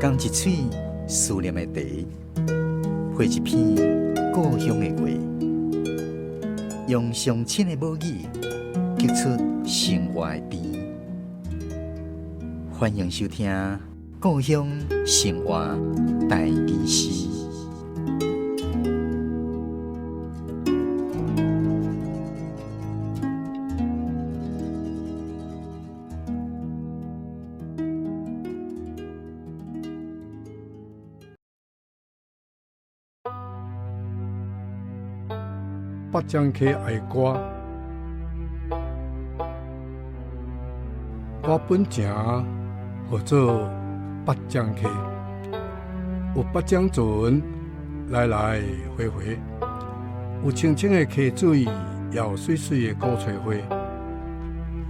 仝一喙思念的茶，配一篇故鄉的話，用上親的母語，激出生活的甜。歡迎收聽《故鄉生活台語詩》。北漳溪哀歌，我本名号做北漳溪，有八漳船來來回回，有清清的溪水，也有水水的鼓吹花，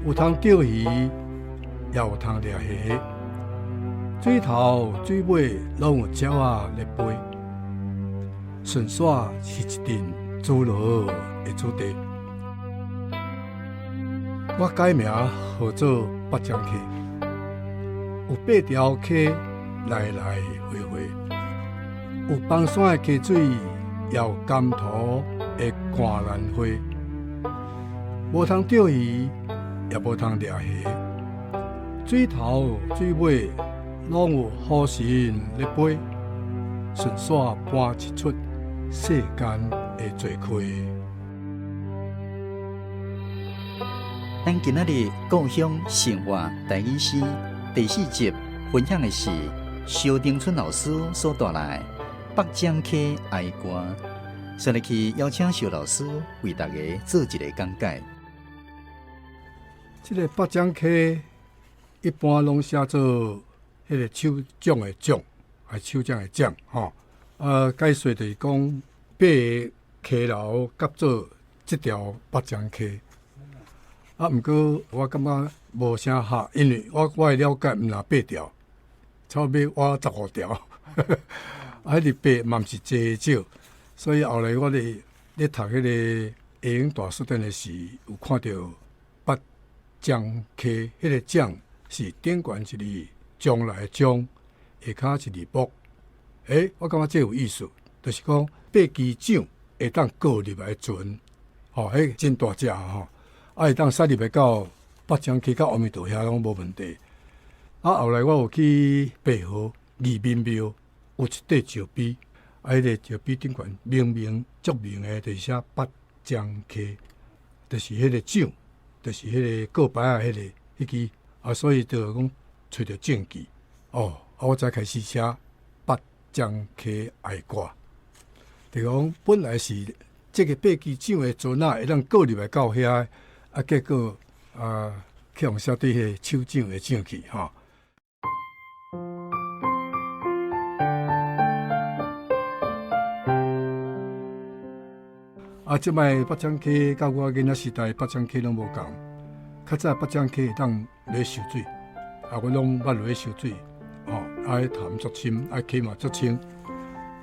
有通釣魚，也有通掠蝦，水頭水尾攏有鳥仔咧飛，順紲是一陣自樂的主題。我改名號做北漳溪，有八條溪來來回回，有崩山的溪水，也有甘塗的橄蘭花，無通釣魚，也無通掠蝦，水頭水尾攏有雨神咧飛，順紲搬一齣世間的罪虧。咱今仔日故鄉生活台語詩第四集分享的是蕭丁春老師所帶來的《北漳溪哀歌》。先來去邀請蕭老師為大家做一個講解。這個北漳溪一般攏寫做彼個手掌的掌，還手掌的掌吼。啊，解說就是講八个溪流合做這條北漳溪。啊，毋過我感覺無啥合，因為我的了解毋若八條，差不多我15條。啊，彼個八嘛毋是濟少，所以後來我咧讀彼個下永大辭典的時，有看著北漳溪，彼個漳是頂懸一字將來的將，下跤一字木。欸，我感覺這有意思，就是講八支槳會當過入來船，吼，彼真大隻吼，啊會當駛入來到北漳溪到阿彌陀遐攏無問題。啊，後來我有去白河義民廟有一塊石碑，啊，彼個石碑頂懸明明著名的，就是寫北漳溪，就是彼個槳，就是彼個告牌仔彼個彼支，啊，所以就講揣著證據，哦，啊，我才開始寫北漳溪哀歌，就講本來是這個八支槳的船仔會當過入來到遐，啊，結果啊，去予寫對彼個手掌的掌去吼。啊，這擺北漳溪佮我囡仔時代北漳溪攏無仝，較早北漳溪會當落去游水，啊，我攏捌落去游水，吼，啊，彼潭足深，啊，溪嘛足清。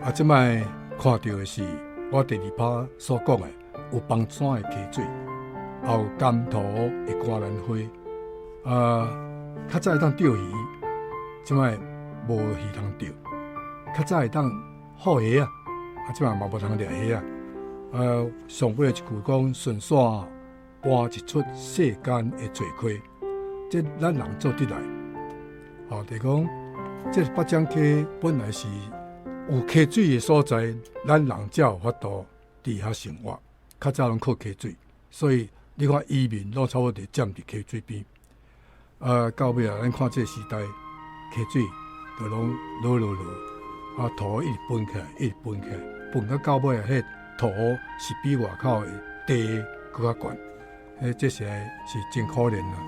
啊，這擺看著的是我第二拍所講的，有崩山的溪水，也有甘塗的橄蘭花。啊，較早會當釣魚，這擺無魚通釣。較早會當捕蝦仔，啊，這擺嘛無通掠蝦仔。啊，上尾一句講順紲搬一齣世間的罪虧，這咱人做得來。吼，就是講這北漳溪本來是有溪水的所在，咱人才有法度佇遐生活。較早攏靠溪水，所以你看移民攏差不多佔佇溪水邊。啊，到尾啊，咱看這個時代，溪水就攏落落落，啊，土一直分起來，一直分起來，分到到尾啊，彼土是比外口的地閣較懸，欸，這實在是真可憐啊！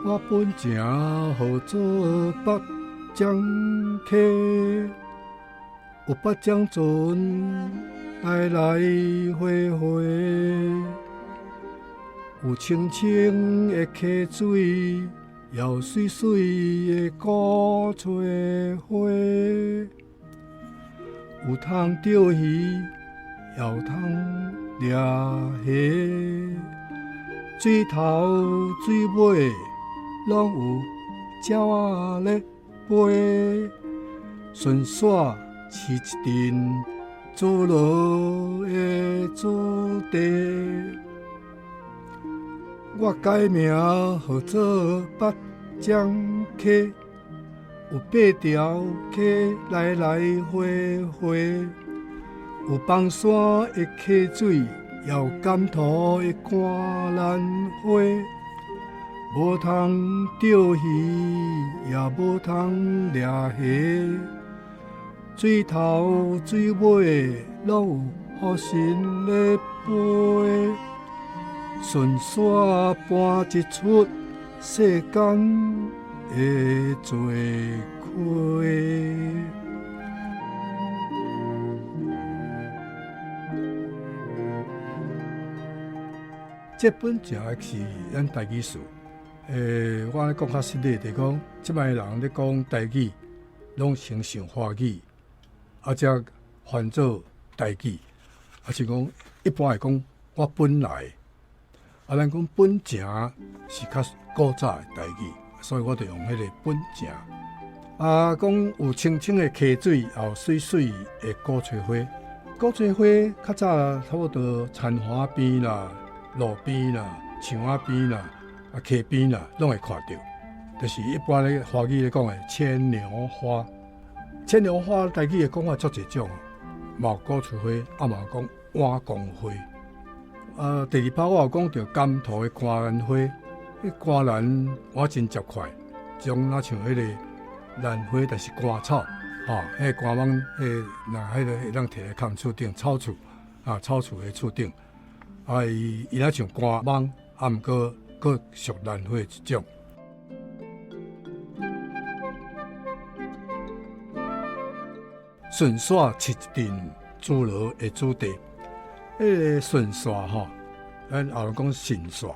我本名號做北漳溪，有八漳船來來回回，有清清的溪水，也有水水的鼓吹花，有通釣魚，也有通掠蝦，水頭水尾攏有鳥仔咧飛，順紲飼一陣諸羅的子弟。我改名號做北漳溪，有八條溪來來回回，有枋山的溪水，也有甘塗的橄欖花，無通釣魚，也無通掠蝦，水頭水尾攏有雨神咧飛，順紲搬一出世間的罪虧。這本正是咱台語詞。我按呢講較實際，就是講這擺人咧講台語，攏先想華語，啊，才翻做台語。啊，是講一般會講我本來，啊，咱講本正是較古早的台語，所以我就用彼個本正。啊，講有清清的溪水，也有水水的鼓吹花。鼓吹花較早差不多田華邊啦、路邊啦、樹仔邊啦、啊溪邊啦，攏會看著。就是一般咧華語咧講的牽牛花。牽牛花台語的講法足濟種，嘛有鼓吹花，啊嘛有講碗公花。啊，第二拍我有講著甘塗的甘蘭花，彼甘蘭我真捷快，種若像彼個蘭花，但是甘草，吼，彼個甘芒，彼個若彼個會當提來崁厝頂草厝，啊草厝的厝頂，啊伊伊若像甘芒，啊毋過閣屬蘭花的一種。順紲飼一陣諸羅的子弟，彼個順紲吼，咱後來講順紲。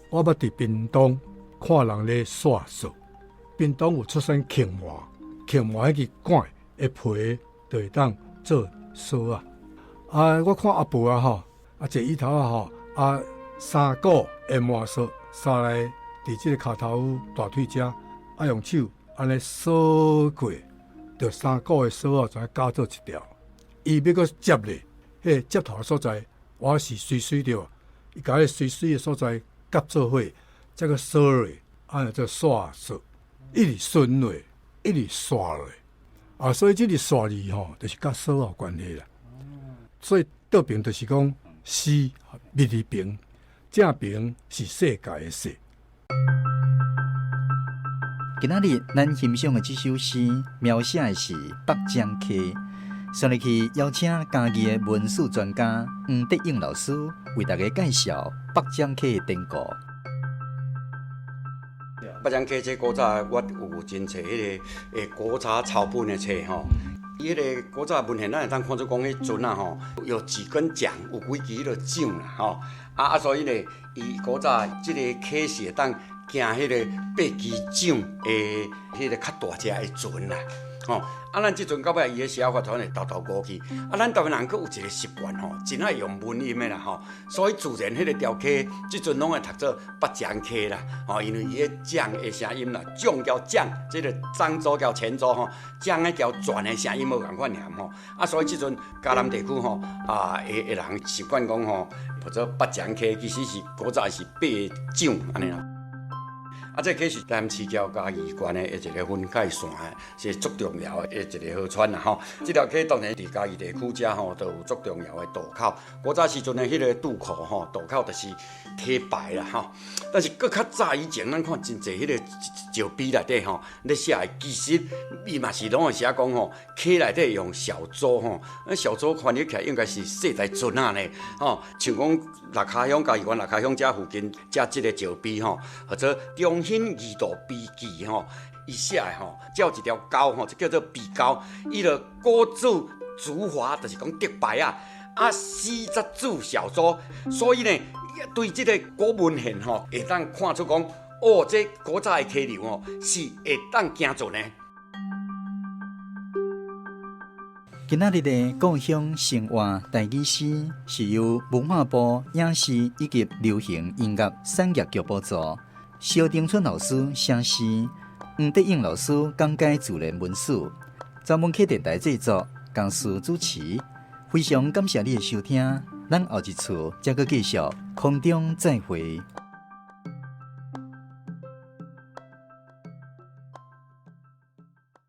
我捌佇屏東看人咧紲索，屏東有出產蕈麻，蕈麻彼支稈的皮就會當做索仔。啊，我看阿婆啊吼，啊坐椅頭仔吼，啊三股的麻索捎來佇這个跤頭大腿遮，啊用手按呢索過，就三股的索仔就加做一條。伊欲閣接咧，彼个接頭的所在，我是隨隨著，伊共彼个隨隨的所在夾做伙，再閣索落，按呢做紲索，一直順落，一直紲落。啊，所以這个紲字吼，就是佮索有關係啦。所以倒爿就是講絲密字爿，正爿是世界的世。今仔日咱欣賞的這首詩，描寫的是北漳溪。上入去邀請嘉義的文史專家黃德勇老師為大家介紹北漳溪的典故。北漳溪這古早我有真濟彼个古早抄本的冊吼，伊彼个古早文獻，咱會當看出講彼船仔吼有幾根槳，有幾支彼个槳啦吼。啊啊，所以呢，伊古早這个溪是會當行彼个八支槳的彼个較大隻的船啦。吼，啊，咱這陣到尾伊的寫法團會沓沓誤去，啊，咱台灣人閣有一個習慣吼，真愛用文音的啦吼，所以自然彼個條溪這陣攏會讀做北漳溪啦，吼，因為伊的槳的聲音啦，槳交槳，這個漳州交泉州吼，槳的交船的聲音無仝款爾吼，啊，所以這陣嘉南地區吼，啊，的人習慣講吼，叫做北漳溪，其實是古早是八槳按呢啦。啊，這溪是台南市郊嘉義縣的一個分界線，是足重要的一個河川啦吼。這條溪當然佇嘉義地區遮吼，都有足重要的渡口。古早時陣的彼個渡口吼，渡口就是提牌啦吼。但是閣較早以前，咱看真濟彼個石碑內底吼，咧寫的，其實伊嘛是攏會寫講吼，溪內底用小舟吼，啊小舟翻譯起來應該是細台船仔呢吼。像講六跤鄉嘉義縣六跤鄉遮附近遮這個石碑吼，或者中興二度碑記吼，伊寫的吼，照一條溝吼，這叫做碑溝，伊就古主竹筏，就是講竹排仔，啊，四則主小舟，所以呢，對這個古文獻吼，會當看出講，哦，這古早的溪流吼，是會當行船的。今仔日的故鄉生活台語詩是由文化部影視以及流行音樂產業局補助，蕭長春老師寫詩，黃德勇老師講解自然文史，查文啟電台製作，江思主持。非常感謝你的收聽，咱後一次再閣繼續空中再會。